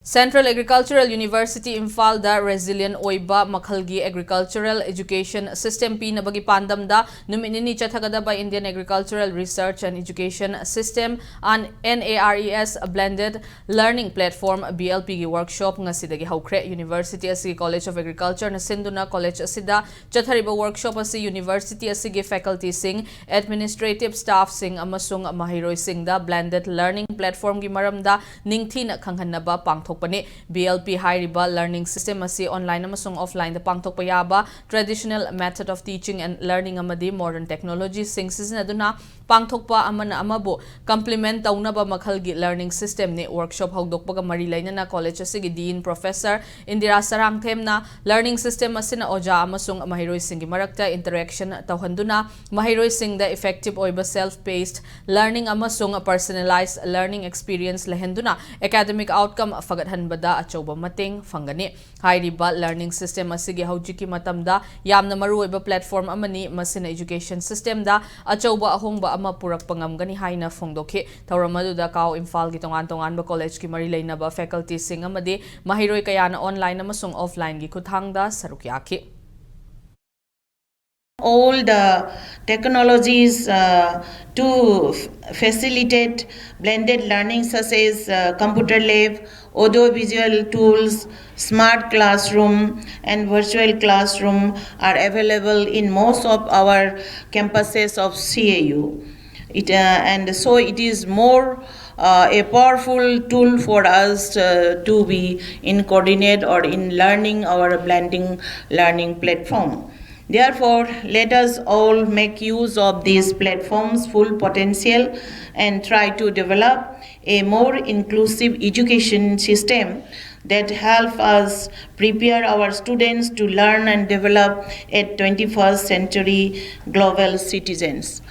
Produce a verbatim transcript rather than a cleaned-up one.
Central Agricultural University ꯏꯝꯐꯥꯜꯗ resilient ꯑꯣꯏꯕ ꯃꯈꯜꯒꯤ agricultural education system ꯄꯤꯅꯕꯒꯤ ꯄꯥꯟꯗꯝꯗ ꯅꯨꯃꯤꯠ ꯅꯤꯅꯤ ꯆꯠꯊꯒꯗꯕ Indian Agricultural Research and Education System, N A R E S Blended Learning Platform, B L P ꯒꯤ workshop ꯉꯁꯤꯗꯒꯤ ꯍꯧꯈ꯭ꯔꯦ꯫ University ꯑꯁꯤꯒꯤ College of Agriculture ꯅ ꯁꯤꯟꯗꯨꯅ college ꯑꯁꯤꯗ ꯆꯠꯊꯔꯤꯕ workshop ꯑꯁꯤ university ꯑꯁꯤꯒꯤ faculty ꯁꯤꯡ, administrative staff ꯁꯤꯡ ꯑꯃꯁꯨꯡ ꯃꯍꯩꯔꯣꯏꯁꯤꯡꯗ blended learning platform ꯒꯤ ꯃꯔꯝꯗ ꯅꯤꯡꯊꯤꯅ ꯈꯪꯍꯟꯅꯕ ꯄꯥꯡꯊꯣꯛꯄꯅꯤ꯫ B L P ꯍꯥꯏꯔꯤꯕ learning system ꯑꯁꯤ online ꯑꯃꯁꯨꯡ offline ꯗ ꯄꯥꯡꯊꯣꯛꯄ ꯌꯥꯕ, traditional method of teaching and learning ꯑꯃꯗꯤ modern technology ꯁꯤꯡ ꯁꯤꯖꯤꯟꯅꯗꯨꯅ ꯄꯥꯡꯊꯣꯛꯄ, ꯑꯃꯅ ꯑꯃꯕꯨ complement ꯇꯧꯅꯕ ꯃꯈꯜꯒꯤ learning system ꯅꯤ꯫ Workshop ꯍꯧꯗꯣꯛꯄꯒ ꯃꯔꯤ ꯂꯩꯅꯅ college ꯑꯁꯤꯒꯤ Dean Professor Indira ꯁꯔꯥꯡꯊꯦꯝꯅ learning system ꯑꯁꯤꯅ ꯑꯣꯖꯥ ꯑꯃꯁꯨꯡ ꯃꯍꯩꯔꯣꯏꯁꯤꯡꯒꯤ ꯃꯔꯛꯇ interaction ꯇꯧꯍꯟꯗꯨꯅ ꯃꯍꯩꯔꯣꯏꯁꯤꯡꯗ effective ꯑꯣꯏꯕ self-paced learning ꯑꯃꯁꯨꯡ personalized learning experience ꯂꯩꯍꯟꯗꯨꯅ academic outcome ꯐꯒꯠꯍꯟꯕꯗ ꯑꯆꯧꯕ ꯃꯇꯦꯡ ꯐꯪꯒꯅꯤ꯫ ꯍꯥꯏꯔꯤꯕ learning system ꯑꯁꯤꯒꯤ ꯍꯧꯖꯤꯛꯀꯤ ꯃꯇꯝꯗ ꯌꯥꯝꯅ ꯃꯔꯨꯑꯣꯏꯕ platform ꯑꯃꯅꯤ꯫ ꯃꯁꯤꯅ education system ꯗ ꯑꯆꯧꯕ ꯑꯍꯣꯡꯕ ꯑꯃ ꯄꯨꯔꯛꯄ ꯉꯝꯒꯅꯤ ꯍꯥꯏꯅ ꯐꯣꯡꯗꯣꯛꯈꯤ꯫ ꯊꯧꯔꯝ ꯑꯗꯨꯗ ꯀꯥꯎ ꯏꯝꯐꯥꯜꯒꯤ ꯇꯣꯉꯥꯟ ꯇꯣꯉꯥꯟꯕ college ꯀꯤ ꯃꯔꯤ ꯂꯩꯅꯕ faculty ꯁꯤꯡ ꯑꯃꯗꯤ ꯃꯍꯩꯔꯣꯏ ꯀꯌꯥꯅ online ꯑꯃꯁꯨꯡ offline ꯒꯤ ꯈꯨꯠꯊꯥꯡꯗ ꯁꯔꯨꯛ ꯌꯥꯈꯤ꯫ All the technologies uh, to f- facilitate blended learning, such as uh, computer lab, audiovisual tools, smart classroom, and virtual classroom, are available in most of our campuses of C A U. It, uh, and so it is more uh, a powerful tool for us uh, to be in coordinate or in learning our blending learning platform. Therefore, let us all make use of these platforms' full potential and try to develop a more inclusive education system that help us prepare our students to learn and develop as twenty-first century global citizens.